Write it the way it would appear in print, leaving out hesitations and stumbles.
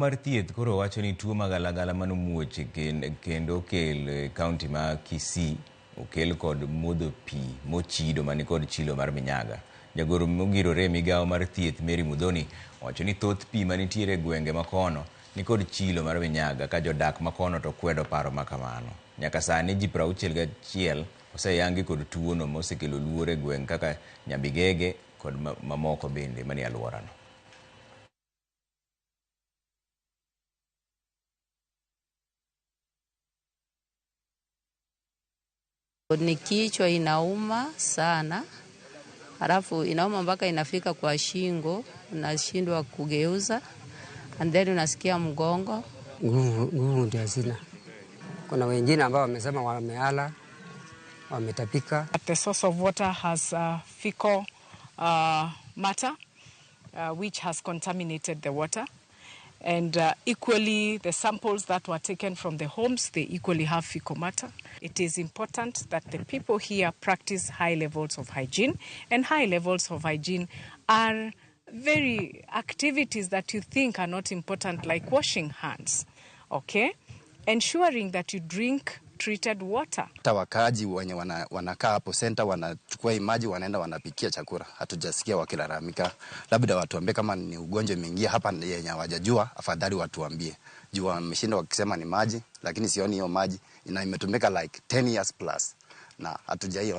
Mar thieth koro wacho ni tuo magalagala manomuoch kendo okel e kaunti ma Kisii okel kod modho pi mochido manikod chilo mar minyaga. Jagoro mogirore e migawo mar thieth Mary Muthoni owacho ni thoth pi manitiere e gwenge makono nikod chilo mar minyaga ka jodak makono to kwedo paro makamano. Nyaka sani ji 61 oseyangi kod tuono mosekelo luoro e gweng' kaka Nyabigege kod mamoko bende manie alworano. Ni kichwa inauma sana, halafu inauma mpaka inafika kwa shingo, unashindwa kugeuza, and then unasikia mgongo. Nguvu ndio hazina. Kuna wengine ambao wamesema wamehara, wametapika. The source of water has fecal matter which has contaminated the water. And equally, the samples that were taken from the homes, they equally have fecal matter. It is important that the people here practice high levels of hygiene, and high levels of hygiene are very activities that you think are not important, like washing hands, okay? Ensuring that you drink treated water. Hata wakaaji wenye wanakaa hapo center wanachukua hii maji wanaenda wanapikia chakula, hatujasikia wakilalamika. Labda watuambie kama ni ugonjwa imeingia hapa yenye hawajajua, afadhali watuambie. Juu wameshinda wakisema ni maji, lakini sioni hiyo maji ina imetumika like 10 years plus na hatujaiona.